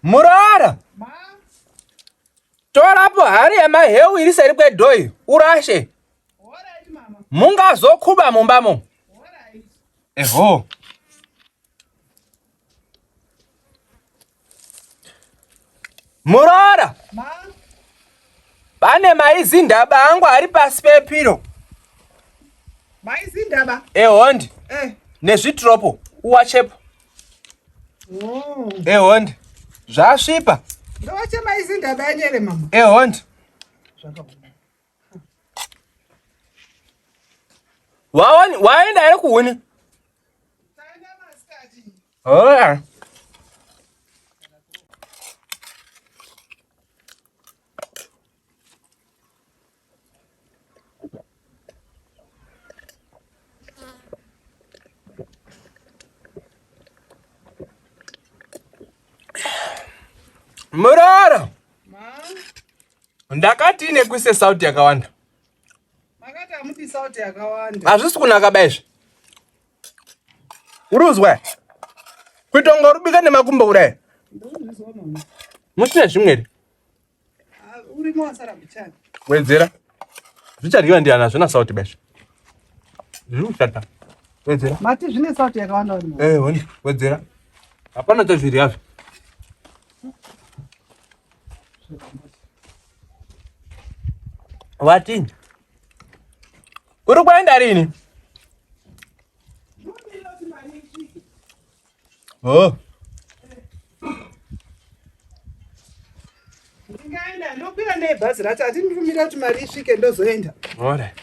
Muroora. Torapo hari yamaheu iri seri kwedhoi urashe. Mungazokuba mumbamo. Eho. Muroora. Pane maizindaba angu ari pasi pepiro. Maizindaba? Ehondi. Eh. Nezvitropo uwachepo. Oh. Ehondi. Zvasvipa. Ndowache maizindaba anyere mama. Ehondi. Zvakaoma. Waoni waenda here kuhuni? Taenda masikati. Oh. Murara. Ndakati nekuise sauti yakawanda. Makati amudi sauti yakawanda. Hazvisi kunaka ba izvi. Uri uzwa? Kuita unga urubika nemakumbo kudai. Ndozvizwa mama. Muchine zvimwe here? Ah, urimo wasara mbichana. Wedzera. Zvichadyiwa ndiani hazvina sauti ba izvi. Zviri kushata. Wedzera. Mati zvine sauti yakawanda wani. Eh, honi, wedzera. Hapana chazvidya zve. Watini? Uri kuenda rini? Oh. Ndingaenda ndokwira nebhazi racho atindirumira kuti mari isvike ndozoenda. Alright.